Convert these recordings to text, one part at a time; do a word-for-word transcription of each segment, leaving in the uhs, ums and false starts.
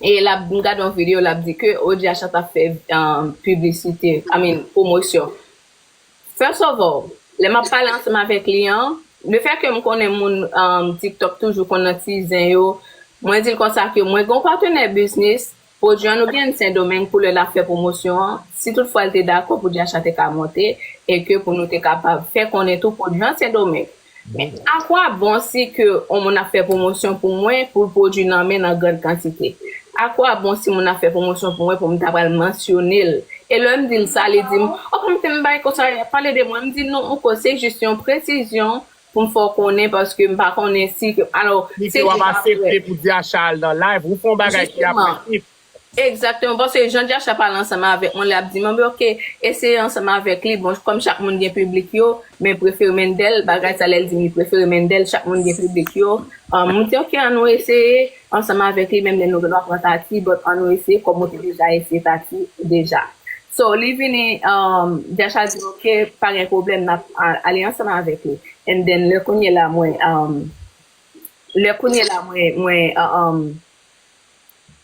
E l ap, m gade yon videyo, l ap di ke O J H a t ap fè um, piblisite, I mean, pwomosyon. First of all, lè m ap pale ansanm avèk li an, le fè ke m konnen moun um, TikTok toujou konn nan ti zen yo, mwen di l konsa ke mwen gen yon patnè biznis, pwodui an nou gen Sendomeng pou lè l ap fè pwomosyon an, si toutfwa l te dakò pou Jacha te ka monte, e ke pou nou te kapab fè konnen tou pwodui an Sendomeng. Men akwa bon si ke yon moun ap fè pwomosyon pou mwen, pou l pwodui nan men nan grann kantite? Akwa bon si moun ap fè pwomosyon pou mwen pou m ta pral mansyone l? E lè m di l sa, li di m, ok, m te m bay konsa, y ap pale de mwen. M di non, ok, se jis yon presizyon pou m fè w konnen, paske m pa konnen si ke, alò, se jis apre. Li di w ap aksepte pou Diacha al nan live, ou fè yon bagay ki apresib. Egzakteman, paske jan Diacha pale ansanm avèk mwen, li ap di m, ok, eseye ansanm avèk li. Bon, kòm chak moun gen piblik yo, men prefere Mendel, bagay sa lè l di m li prefere Mendel, chak moun gen piblik yo. Um, m di, ok, an nou eseye ansanm avèk li, menm lè nou genlè pran Tati, but an nou eseye, kòm ou te deja eseye Tati deja. So, li vini, um, Diacha di, ok, pa gen pwoblèm, n ap a- ale ansanm avèk li. And then, lè kounye la, mwen, um, lè kounye la, mwen, mwen, uh, um,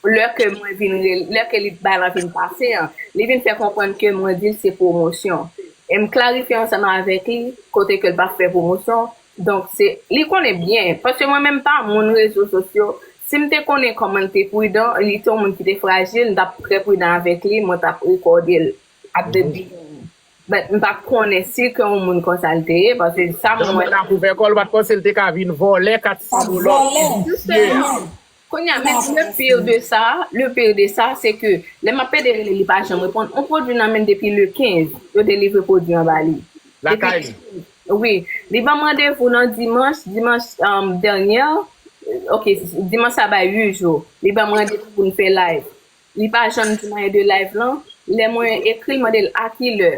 lè ke mwen vin rel- lè ke li bay lan vin pase an, li vin fè konprann ke mwen di l se pwomosyon. E m klarifye ansanm avèk li kote ke l pa fè pwomosyon. Donk se li konnen byen, paske mwen menm pa moun rezo sosyo. Si m te konnen kòman l te pridan, li te yon moun ki te frajil, m t ap trè pridan avèk li, mwen t ap rekòde l at the beginning. But m pa konnen si ke yon moun konsa l te ye, paske sa mwen wè. L ap ouvè kò l, ou pa t panse l te ka vin vòlè kat san dola? Kounye a, men le pire de sa, le pire de sa, se ke lè m ap pede rele, li pa janm reponn. On pwodui nan men depi le kenz, yo delivre pwodui an ba li. Lakay li? Wi. Li ban m randevou nan dimanch, dimanch um, dènyè, ok, dimanch sa bay uit jou. Li ban m randevou pou n fè live. Li pa janm di m anyen de live lan. Lè mwen ekri l, mande l a ki lè,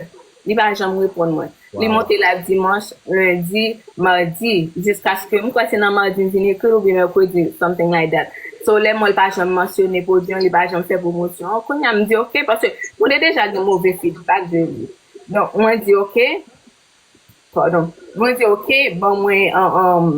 li pa janm reponn mwen. Li monte live dimanch, lendi, madi, jiskaske m kwè se nan madi m vin ekri l oubyen mèkredi, something like that. So lè m wè l pa janm mansyone pwodui an, li pa janm fè pwomosyon an, kounye a m di ok, paske mwen te deja gen move feedback de li. Donk mwen di ok, pardon, mwen di ok, ban mwen an, an,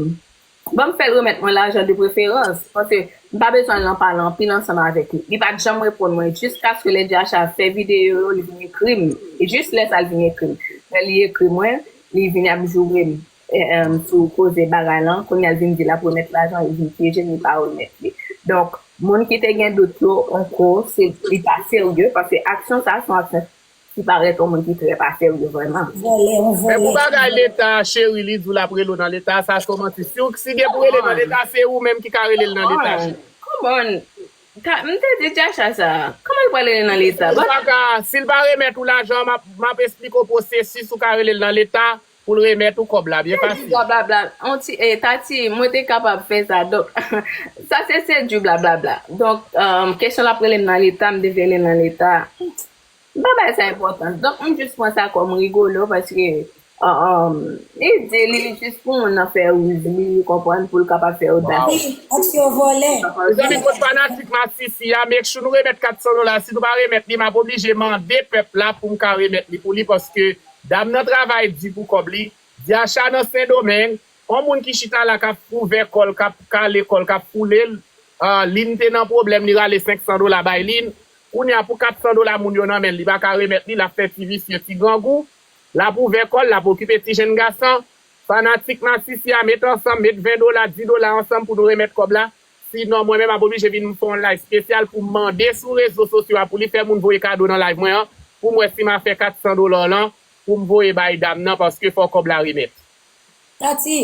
ban m fè l remèt mwen lajan de preferans, paske m pa bezwen l nan pale anpil ansanm avèk li. Li pa t janm reponn mwen jiskaske lè Diacha fè videyo yo, li vin ekri m. E jis lè sa l vin ekri m. Lè li ekri mwen, li vin ap joure m, e, em, sou koze bagay lan. Kounye a l vin di l ap remèt lajan, li vin pyeje m, li pa remèt li. Donk, moun ki te gen dout yo, ankò, se, li pa serye, paske aksyon sa a se yon aksyon ki parèt yon moun ki trè pa serye vrèman. Vòlè, yon vòlè. Men pou bagay leta, cheri, li di w l ap rele w nan leta, sa se yon manti. Si w, si gen pou rele nan leta, se ou menm ki ka rele l nan leta, cheri. Come on. Ka- M te di Diacha sa. Kòman l pral rele nan leta? Ou pa ka, si l pa remèt ou lajan, m ap, m ap esplike w pwosesis ou ka rele l nan leta pou l remèt ou kòb la, byen fasil. Blablabla. On ti, eh, Tati, mwen te kapab fè sa. Donk, sa se, se di blablabla. Donk, um, kesyon l ap rele m nan leta, m te vle rele l nan leta. M pa bay sa enpòtans. Donk, m jis pran sa kòm rigolo paske, um, um, li di li jis pou moun nan fè riz li, konprann, pou l kapab fè odas. Wi, aksyon vòlè. Mezanmi, kot fanatik Masisi a, make sure nou remèt kat san dola. Si nou pa remèt li, m ap oblije mande pèp la pou m ka remèt li pou li, paske dam nan travay di pou kòb li. Diacha nan Sendomeng, yon moun ki chita la k ap ouvè kò l, k ap kale kò l, k ap foule l, ah, Lin te nan pwoblèm, li rale senk san dola bay Lin. Kounye a, pou kat san dola moun yo nan men l, li pa ka remèt li, l ap fè ti visye, ti grangou. L ap ouvè kò l, l ap okipe ti jenn gason. Fanatik Masisi a, met ansanm, met ven dola, dis dola ansanm pou nou remèt kòb la. Sinon, mwen menm ap oblije vin fè yon live espesyal pou m mande sou rezo sosyo a pou li fè moun voye kado nan live mwen an, pou m wè si m a fè kat san dola w lan, pou m voye bay dam nan, paske fò kòb la remèt. Tati,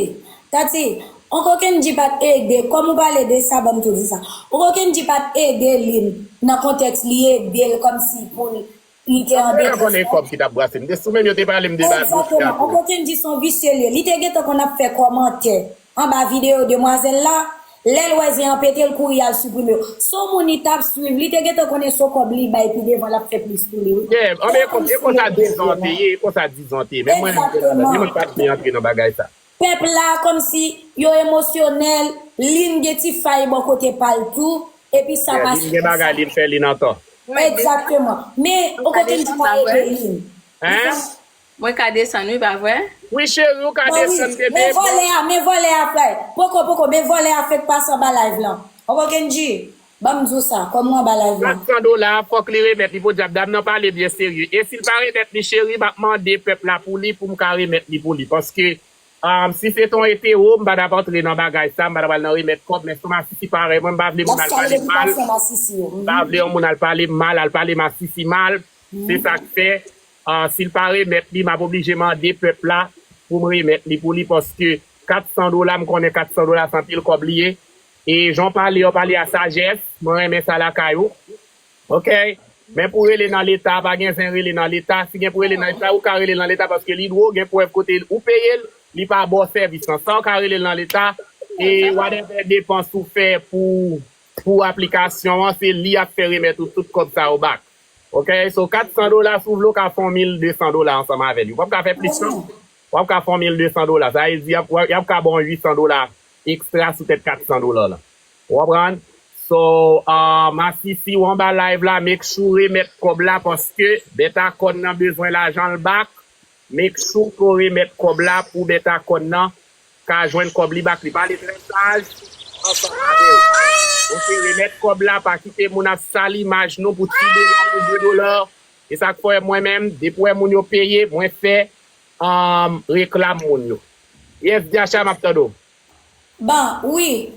Tati, Oncle Kendji pa t ede, kòm ou pale de sa, ban m tou di sa. Oncle Kendji pa t ede Lin nan kontèks li ede l kòmsi pou l, li te an detrès. Konnen kòb ki t ap brase. M te sou menm yo te pale m de bagay. Egzakteman. Oncle Kendji se yon visye li ye. Li te gentan konn ap fè kòmantè anba videyo demwazèl la. Lè l wè zen an pete, l kouri al siprime yo. Se yon moun li t ap swiv, li te gentan konnen se yon kòb li bay pi devan, l ap fè plis pou li, wi. Yeah, anben, e konsa dizon an te ye, e konsa dizon an te ye. Men mwen menm, mwen pa t vle antre nan bagay sa. Pèp la, kòmsi yo emosyonèl, Lin gen ti fay bò kote pa l tou, epi sa pa swiv sa. Lin gen bagay li, m fè Lin antò. Egzakteman. Men, Oncle Kendji pa ede Lin. Hein? Mwen ka desann, wi, pa vre? Wi, cheri, ou ka desann, bebe. Men vòlè a, men vòlè a, frè. Poko, poko, men vòlè a fèk pase anba live lan. Oncle Kendji. Ban m di w sa, kòm mwen anba live la. Kat san dola, fòk li remèt li podyab. Dam nan pale byen serye. E si l pa remèt li, cheri, m ap mande pèp la pou li, pou m ka remèt li pou li. Paske um, si se t on etero, m pa t ap antre nan bagay sa, m pa t ap al nan remèt kòb, men se yon masisi parèy mwen, m pa vle moun al pale mal. M pa vle yon moun al pale mal, al pale masisi mal. Se sa k fè, uh, si l pa remèt li, m ap oblije mande pèp la pou m remèt li pou li, paske kat san dola, m konnen kat san dola se anpil kòb li ye. E jan w pale, w pale a sajès, mwen renmen sa lakay ou. Ok? Men pou rele nan leta, pa gen zen rele nan leta. Si gen pou rele nan leta, ou ka rele nan leta paske li dwe w gen prèv kote ou peye l, li pa ba w sèvis lan. Sa w ka rele l nan leta, e whatever depans ou fè pou, pou aplikasyon an, se li ap fè remèt ou tout kòb sa yo back. Ok? So, kat san dola, si w vle, w ka fè yon mil de san dola ansanm avè li. W p ap ka fè plis, non. W ap ka fè yon mil de san dola. Sa vle di, y ap, y ap ka ba w yon uit san dola ekstra sou tèt kat san dola la. Ou konprann? So, uh, masisi ou anba live la, make sure remèt kòb la paske bèt a kòn nan bezwen lajan l back. Make sure ke w remèt kòb la pou bèt a kòn nan ka jwenn kòb li back. Li pale trè saj ansanm avè w. Ok, remèt kòb la, pa kite moun ap sal imaj nou pou ti dola, pou de dola. E sa k fè mwen menm, depi w wè moun yo peye, mwen fè um, reklam moun yo. Yes, Dyacha, m ap tande w. Bon, wi,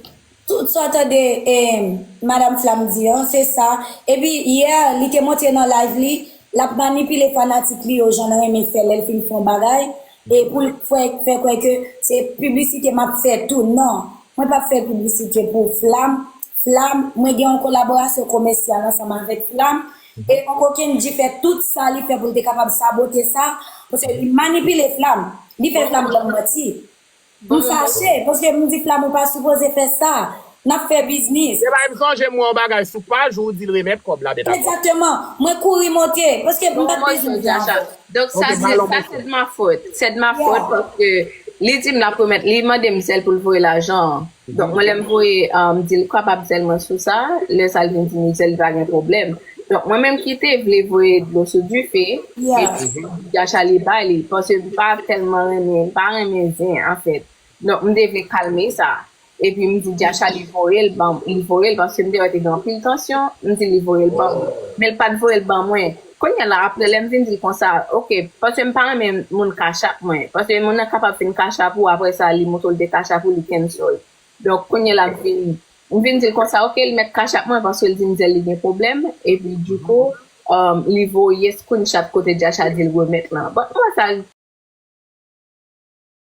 tout sa w tande eh, Madanm Flam di an, se sa. Epi, yè, li te montre nan live li, l ap manipile fanatik li yo, jan l renmen fè lè l fin fè yon bagay, e pou l fè, fè kwè ke se piblisite m ap fè tou. Non, mwen p ap fè piblisite pou Flam. Flam, mwen gen yon kolaborasyon komèsyal ansanm avèk Flam, e yon kokenn di fè tout sa li fè pou l te kapab sabote sa, paske li manipile Flam, li fè Flam ban m manti. M fache, paske m di Flam ou pa sipoze fè sa. N ap fè biznis. Se pa m sonje m wè yon bagay sou paj ou, ou di l remèt kòb la, bèt a kòn. Egzakteman. Mwen kouri monte, paske m pa t bezwen di anfèt. Donk sa se, sa se de ma fòt. Se de ma fòt paske li di m l ap remèt, li mande m sèl pou l voye lajan an. Donk mwen lè m voye, m di l kapab sèl mwen sou sa, lè sa l vin di m li sèl li pa gen pwoblèm. Donk mwen menm ki te vle voye dlo sou dife, epi Dyacha li bay li, paske m pa tèlman renmen, m pa renmen zen anfèt. Donk m te vle kalme sa. Epi m di Dyacha li voye l ban m, li voye l paske m te wè te gen anpil tansyon, m di li voye l ban m. Men l pa t voye l ban mwen. Kounye a la, apre lè m vin di l konsa, ok, paske m pa renmen moun cash app mwen. Paske moun nan kapab fin cash app ou, apre sa li montre w l te cash app ou, li cancel. Donk kounye a la m vin, m vin di l konsa, ok, li mèt cash app mwen paske l di m sèl li gen pwoblèm. Epi dikou, um, li voye screenshot kote Dyacha di l remèt lan. Bon, mwen sa